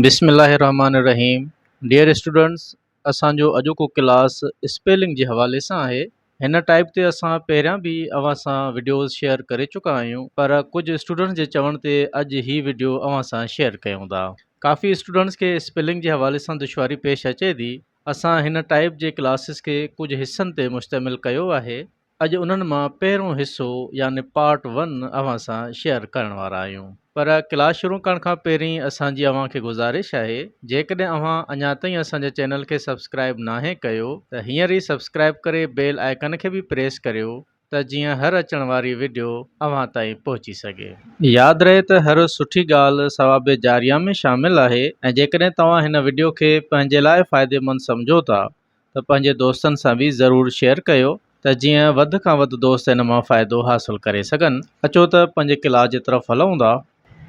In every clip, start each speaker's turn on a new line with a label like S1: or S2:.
S1: بسم الله الرحمٰن الرحيم ڊيئر اسٽوڊنٽس اسان جو اڄوڪو ڪلاس اسپيلنگ جي حوالي سان آهي هن ٽائپ تي اسان پهريان به اوهان سان وڊيوز شيئر ڪري چڪا آهيون پر ڪجهه اسٽوڊنٽس جي چوڻ تي اڄ هي وڊيو اوهان سان شيئر ڪيون ٿا ڪافي اسٽوڊنٽس کي اسپيلنگ جي حوالي سان دشواري پيش اچي ٿي اسان هن ٽائپ جي ڪلاسز کي ڪجهه حصن تي مشتمل ڪيو آهي اڄ انهن مان پهريون حصو يعني پارٽ ون اوهان سان شيئر ڪرڻ وارا آهيون پر ڪلاس شروع ڪرڻ کان پهرين اسان جي اوهان کي گذارش آهي جيڪڏهن اوهان اڃا تائين اسان جي چينل کي سبسڪرائيب ناهي ڪيو ته هينئر ئي سبسڪرائيب ڪري بيل آئيڪن کي به پريس ڪريو ته جيئن هر اچڻ واري وڊيو اوهان تائين پهچي سگهي. ياد رهي ته هر سٺي ڳالهه ثواب جاريه ۾ شامل آهي ۽ جيڪڏهن توهان هن وڊيو کي پنهنجي لاء فائديمند سمجهو ٿا ته پنهنجي دوستن سان به ضرور شيئر ڪيو ته جيئن وڌ کان وڌ دوست ان مان فائدو حاصل ڪري سگهن. اچو ته پنهنجي ڪلاس جي طرف هلون ٿا.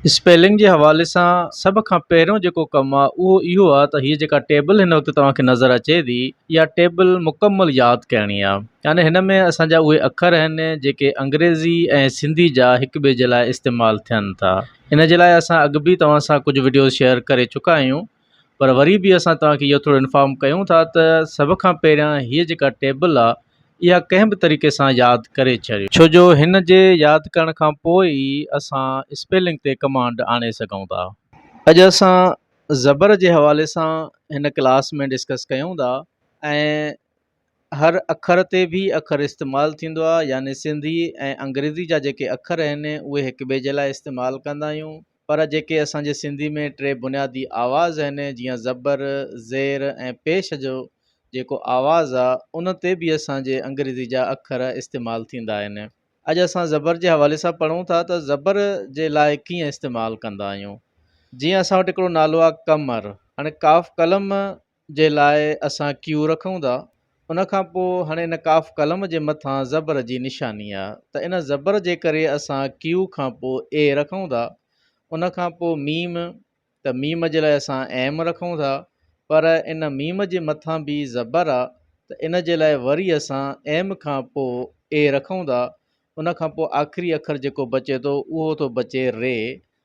S1: اسپيلنگ جي حوالي سان سڀ کان پهريون جيڪو ڪم آ اهو اهو آ ته هيء جيڪا ٽيبل هن وقت توهان کي نظر اچي ٿي اها ٽيبل مڪمل ياد ڪرڻي آ يعني هن ۾ اسان جا اهي اکر آهن جيڪي انگريزي ۽ سنڌي جا هڪ ٻئي جي لاء استعمال ٿين ٿا ان جي لاء اسان اڳ به توهان سان ڪجهه وڊيوز شيئر ڪري چڪا آهيون. پر وري به اسان توهان کي اهو ٿورو انفارم ڪيون ٿا ته سڀ کان پهريان هيء جيڪا ٽيبل آ اها ڪنهن به طريقي سان ياد ڪري ڇڏيو. ڇو جو هن جي ياد ڪرڻ کان پوء ئي اسان اسپيلنگ تي ڪمانڊ آڻي سگهون ٿا. اڄ اسان زبر جي حوالي سان هن ڪلاس ۾ ڊسڪس ڪيون ٿا ۽ هر اکر تي به اکر استعمال ٿيندو آهي يعني سنڌي ۽ انگريزي جا جيڪي اکر آهن اهي هڪ ٻئي جي لاء استعمال ڪندا آهيون پر جيڪي اسان جي سنڌي ۾ ٽي بنيادي آواز آهن جيئن زبر، زير ۽ پيش جو جيڪو آواز آهي ان تي به اسان جي انگريزي جا اکر استعمال ٿيندا آهن. اڄ اسان زبر جي حوالي سان پڙهون ٿا ته زبر جي لاء ڪيئن استعمال ڪندا آهيون جيئن اسان وٽ هڪڙو نالو آهي قمر هاڻي قاف قلم جي لاء اسان ڪيو رکون ٿا. ان کان پوء هاڻي ان قاف قلم جي مٿان زبر جي نشاني آ ته ان زبر جي ڪري اسان ڪيو کان پوء اي رکون ٿا. ان کان پوء ميم ته ميم جي لاء اسان ايم رکون ٿا پر ان ميم جي مٿان به زبر آ ته ان جي لاء وري اسان ايم کان پوء اي رکون ٿا. ان کان پوء آخري اکر جيڪو بچي ٿو اهو ٿو بچي ري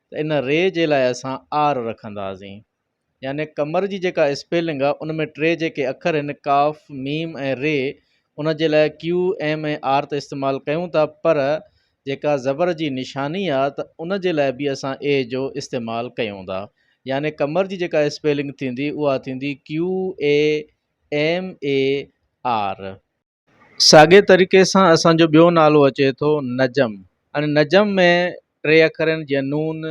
S1: ته ان ري جي لاء اسان آر رکنداسين. يعني قمر جي جيڪا اسپيلنگ آ ان ۾ ٽي جيڪي اکر آهن قاف، ميم ۽ ري ان جي لاء ڪيو، ايم ۽ آر ته استعمال ڪيون ٿا پر جيڪا زبر جي نشاني آ ته ان جي لاء به اسان اي جو استعمال ڪيون ٿا يعني قمر جي جيڪا اسپيلنگ ٿيندي اها ٿيندي ڪيو اي ايم اي آر. ساڳئي طريقي سان اسان جو ٻيو نالو اچي ٿو نجم. هاڻي نجم ۾ ٽي اکر آهن جيئن نون،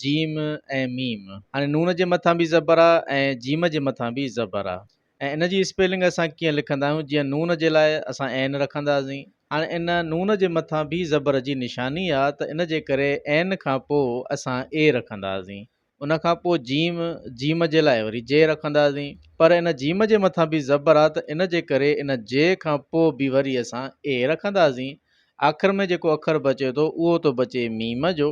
S1: جيم ۽ ميم. هاڻي نون جي مٿان به زبر آ ۽ جيم جي مٿان به زبر آ ۽ ان جي اسپيلنگ اسان ڪيئن لکندا آهيون جيئن نون جي لاء اسان اين رکنداسين. هاڻي ان نون جي مٿان به زبر جي نشاني آ ته ان جي ڪري اين کان پوء اسان اي رکنداسين. ان کان پوء جيم، جيم جي لاء وري جي رکنداسين، پر ان جيم جي مٿان به زبر آ ته ان جي ڪري ان جي کان پوء به وري اسان اي رکنداسين. آخر ۾ جيڪو اکر بچي ٿو اهو ٿو بچي ميم جو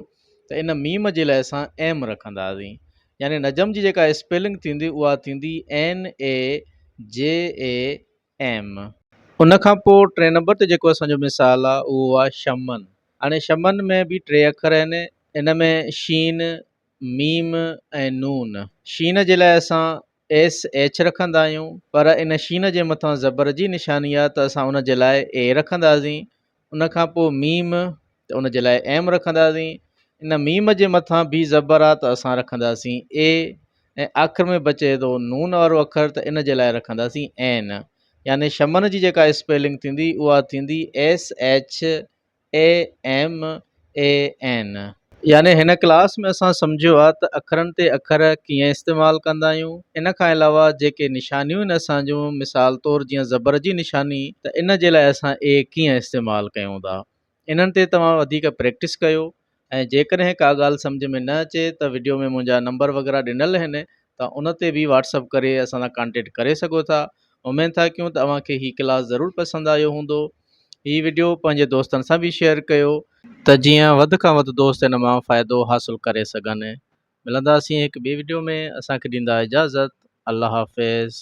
S1: ته ان ميم جي لاء اسان ايم رکنداسين. يعني نجم جي جيڪا اسپيلنگ ٿيندي اها ٿيندي اين اي جي اي ايم. ان کان پوء ٽئين نمبر تي جيڪو اسان جو مثال آ اهو آ شمن. هاڻي شمن ۾ به ٽي اکر آهن ان ۾ شين، ميم ۽ نون. شين جي لاء اسان ايس ايڇ رکندا آهيون پر ان شين جي مٿان زبر جي نشاني آ ته اسان ان جي لاء اي رکنداسين. ان کان پوء ميم ته ان جي لاء ايم رکنداسين. ان ميم جي مٿان به زبر آ ته اسان رکنداسين اي ۽ آخر ۾ بچي ٿو نون وارو اکر ته ان جي لاء رکنداسين اين. يعني شمن جي جيڪا اسپيلنگ ٿيندي اها ٿيندي S H A M A N. يعني هن ڪلاس ۾ اسان سمجهيو آ ته اکرن تي اکر ڪيئن استعمال ڪندا آهيون. ان کان علاوه جيڪي نشانيون آهن اسان جون مثال طور جيئن زبر جي نشاني ته ان جي لاء اسان اي ڪيئن استعمال ڪيون ٿا. انهن تي توهان وڌيڪ پريڪٽس ڪيو ۽ جيڪڏهن ڪا ڳالهه سمجهه ۾ نه اچي ته وڊيو ۾ منهنجا نمبر وغيره ڏنل آهن ته ان تي به واٽس اپ ڪري اسان سان ڪانٽيڪٽ ڪري سگهو ٿا. اميد ٿا ڪيون ته اوهان کي هي ڪلاس ضرور پسند آيو هوندو. هي وڊيو پنهنجي دوستن سان به شيئر ڪيو ته جيئن وڌ کان وڌ دوست ان مان فائدو حاصل ڪري سگهن. ملنداسين هڪ ٻي وڊيو ۾ اسان کي ڏيندا اجازت الله حافظ.